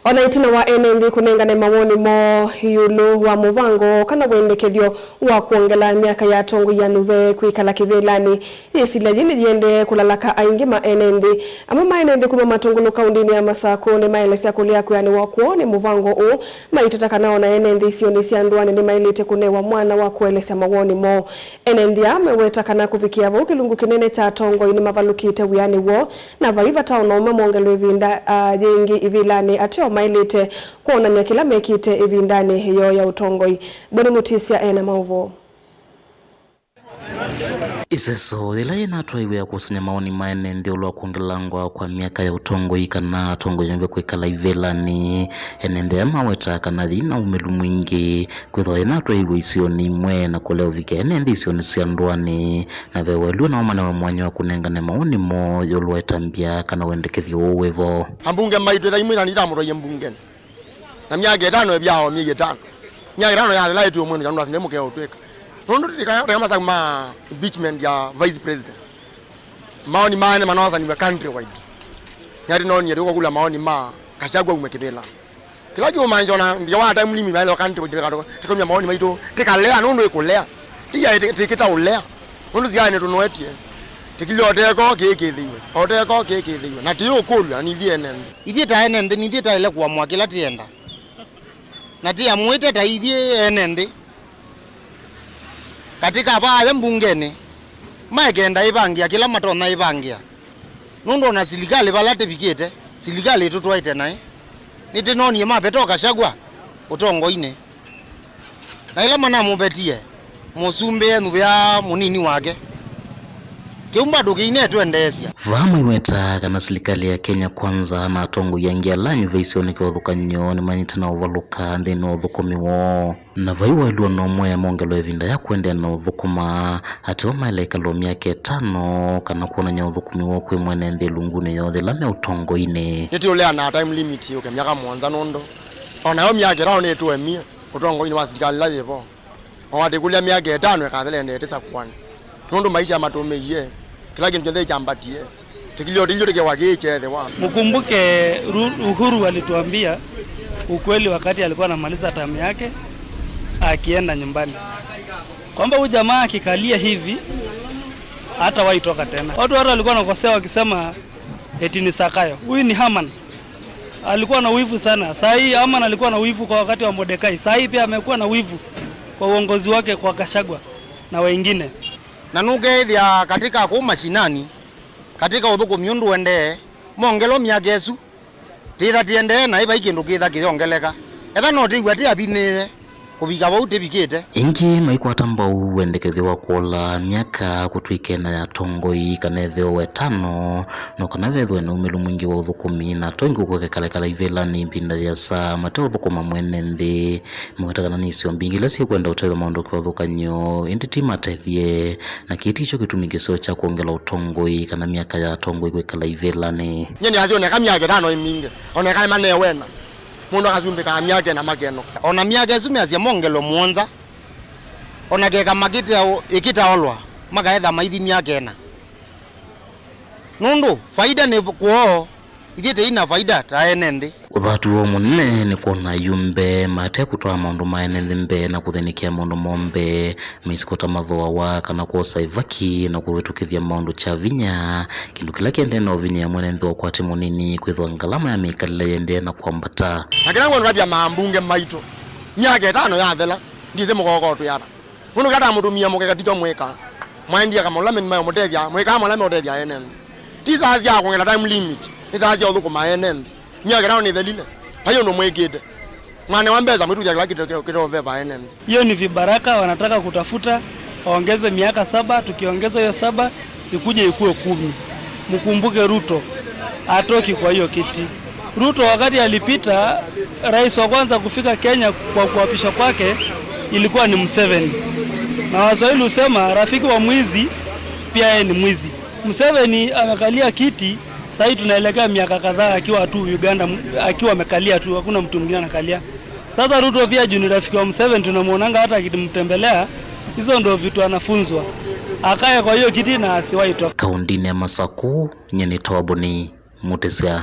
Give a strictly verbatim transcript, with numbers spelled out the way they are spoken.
O na ĩtina wa ene nthĩ kũnengane mawoni moo ĩũlũ wa mũvango kana wendekethyo wa kwongela myaka ya atongoi ya nyuve kwĩkala kĩvĩlanĩ, yĩsilya yĩĩ nĩyĩendee kũlalaka aingĩ ma ene nthĩ. Amwe ma ene nthĩ kuma Matũngũlũ kaũndĩnĩ ya Masakũ nĩmaelesya kũlea kwĩanĩwa kwoo nĩ mũvango ũũ, maitata kana o na ene nthĩ isionĩ sya ndũanĩ nĩmaĩlĩte kũnewa mwanya wa kũelesya mawoni moo. Ene nthĩ aa meweta kana kũvikĩa vau kĩlungu kĩnene kya atongoi nĩmavalũkĩte wĩanĩ woo, na vai vata o na ũmwe mongelwe ĩvinda, a, yĩngĩ ĩvĩlanĩ ateo maĩlĩte kwonany'a kĩla mekĩte ĩvindanĩ yoo ya ũtongoi. Boni Mũtĩsya e na maũvoo. Ĩseso yĩla yĩnatwaiwe ya kũsany'a mawoni ma ene nthĩ ĩũlũ wa kwongelangwa kwa myaka ya ũtongoi kana atongoi yũmbe kwĩkala ivĩlanĩ, ene nthĩ aya mawetaa kana yĩna umĩlu mwingĩ kwĩthĩwa yĩnatwaiwe isionĩ imwe na kũlea ũvikĩa ene nthĩ isionĩ sya ndũanĩ, na ve waĩlu nao manewe mwanya wa kũnengane mawoni moo ĩũlũ wa ĩtambya kana wendekethyo ũũ wĩ vo. Ambunge maitũ, ĩtha imwe na nĩtamũtwaie mbungenĩ. Na myaka ĩtano ĩvyawa myei ĩtano. Myaka ĩtano yathela ĩtwĩ ũmwe nĩ kana ndwasinde mũkeo ũtwĩka. Nũndũ tũtika-, tũtika masaku ma impeachment ya vice president. Maoni maene manosanĩw'e countrywide. Nyati nonie tũkũkula maoni ma Gachagua ume kĩvĩla. Kĩla kĩũmanyĩsya ona ndia wa time limit maelewa country wide tũkatumia maoni maitũ tĩkalea nũndũ ĩkũlea. Tiya tĩkĩta ũlea. Nũndũ siaĩ nĩtũnoetie. Tĩkilya oteko kĩĩ kĩthĩiwe. Oteko kĩĩ kĩthĩiwe. Na tĩyũkũlw'a na nithyĩ ene nthĩ. Ithyĩ ta ene nthĩ, nithyĩ taĩle kũamũa kĩla tĩenda. Na tĩamũĩte ta ithyĩ ene nthĩ. Katĩ ka vaa mbungenĩ, maekenda ĩvangĩa kĩla matonya ĩvangĩa. Nũndũ ona silikalĩ vala tĩvikĩte, silikalĩ ĩtũtwaĩte naĩ. Nĩtĩnonie maveta o Gachagua ũtongoinĩ. Na ĩla manamũvetie, mũsumbĩ enyuvĩa mũnini wake. Kĩu mbandũ kĩinetwendeesya. Vaa maiwetaa kana silikalĩ ya Kenya Kwanza na atongoi angĩ ala anyuve isionĩ kĩvathũkany'o nĩmanyĩte na ũvalũka nthĩnĩ wa ũthũkũmi woo. Na vai waĩlu o na ũmwe mongelwe ĩvinda ya kũendeea na ũthũkũma, ateo maĩle ĩkala o myaka ĩtano kana kwonany'a ũthũkũmi woo kwĩ mwene nthĩ ĩlungunĩ yoo yĩla me ũtongoinĩ. Nĩtĩũleanaa time limit yũke myaka mũonza nũndũ o nayo myaka ĩtano nĩtũemie ũtongoinĩ wa silikalĩ ĩla yĩ vo. O atĩ kũlya myaka ĩtano ĩkathela ĩendete sakuanĩ. Nũndũ maisha matũmĩie, kĩla kĩndũ kyonthe kyambatie. Tĩkilyo tĩilyo tĩkewa kĩĩ kyeethĩwa. Mkumbuke Ru-, Uhuru alituambia ukweli wakati alikuwa anamaliza term yake akienda nyumbani, kwamba huyu jamaa akikalia hivi hatawahi toka tena. Watu hata walikuwa wanakosea wakisema eti ni Zakayo. Huyu ni Haman. Alikuwa na wivu sana. Saa hii Haman alikuwa na wivu kwa wakati wa Mordekai. Saa hii pia amekuwa na wivu kwa uongozi wake kwa Gachagua na wengine. Na nũkeethĩa katĩ ka kũu mashinani, katĩ ka ũthũkũmi ũndũ ũendee, mongelwa myaka ĩsu, tĩtha tĩendee naĩ vai kĩndũ kĩtha kĩyongeleka. Etha no tĩw'a tĩ avinĩĩe kũvika vau tĩvikĩte. Ĩngĩ maikwata mbau wendekethyo wa kũola myaka kũtw'ĩke na ya atongoi kana ethĩwe wetano, no kana vethĩwe na umĩlu mwingĩ wa ũthũkũmi na atongoi kũkekalekala ivĩlanĩ ĩvinda yĩasa mateũthũkũma mwene nthĩ. Maweta kana nĩ isio mbingĩ ila syĩkwenda ũtethyo maũndũ kĩvathũkany'o, ĩndĩ ti matethye, na kĩĩ tikyo kĩtumi kĩseo kya kwongela ũtongoi kana myaka ya atongoi kwĩkala ivĩlanĩ. Nyie nĩasya oneka myaka ĩtano ĩ mingĩ, oneka ĩmanewena. Mũndũ akasumbĩkaa myaka ĩna makenũka. Ona myaka ĩsu measya mongelwe mũonza, ona keka makĩta ĩkĩtaolwa, makaetha maithi myaka ĩna. Nũndũ faida nĩ kwoo, ithyĩ tĩina faida ta ene nthĩ. Ũthatu woo mũnene nĩ kwona ayumbe mate kũtwaa maũndũ ma ene nthĩ mbee na kũthĩnĩkĩa maũndũ moo mbee, maisiko ta mathooawa kana kwosa ĩvaki na kũvĩtũkĩthya maũndũ kya vinya, kĩndũ kĩla kĩendee na ũvinyĩa mwene nthĩ wa ũkwati mũnini kwĩthwa ngalama ya mĩkalĩle yĩendee na kwambata. Na kĩla ngwenda kwambia mambunge maitũ, myaka ĩtano yathela, ndisĩ mũkookotwĩ ata. Nũndũ kĩla tamũtũmie mũkeka tikyo mwĩkaa. Mwaendie kamũlame nĩmayo mũtethya, mwĩkaa mũlame ũtethya ene nthĩ. Ti saa sya kũngela time limit, nĩ saa sya ũthũkũma ene nthĩ. Myaka ĩtano nĩthelile. Vai ũndũ mwĩkĩte. Mwanewa mbesa mwĩtũthya kĩla kĩto-, kĩto-, kĩtoveva ene nthĩ. Hiyo ni vibaraka wanataka kutafuta, waongeze miaka saba, tukiongeza hiyo saba, ikuje ikuwe kumi. Mkumbuke Ruto, hatoki kwa hiyo kiti. Ruto wakati alipita, rais wa kwanza kufika Kenya kwa kuapishwa kwake ilikuwa ni Museveni. Na Waswahili husema, rafiki wa mwizi pia yeye ni mwizi. Museveni amekalia kiti, sahii tunaelekea miaka kadhaa akiwa tu Uganda, akiwa amekalia tu, hakuna mtu mwingine anakalia. Sasa Ruto pia juu ni rafiki wa Museveni, tunamwonanga hata akimtembelea, hizo ndo vitu anafunzwa. Akae kwa hiyo kiti na asiwahi toka. Kaũndĩnĩ ya Masakũ, nyie nĩtawa Boni Mũtĩsya.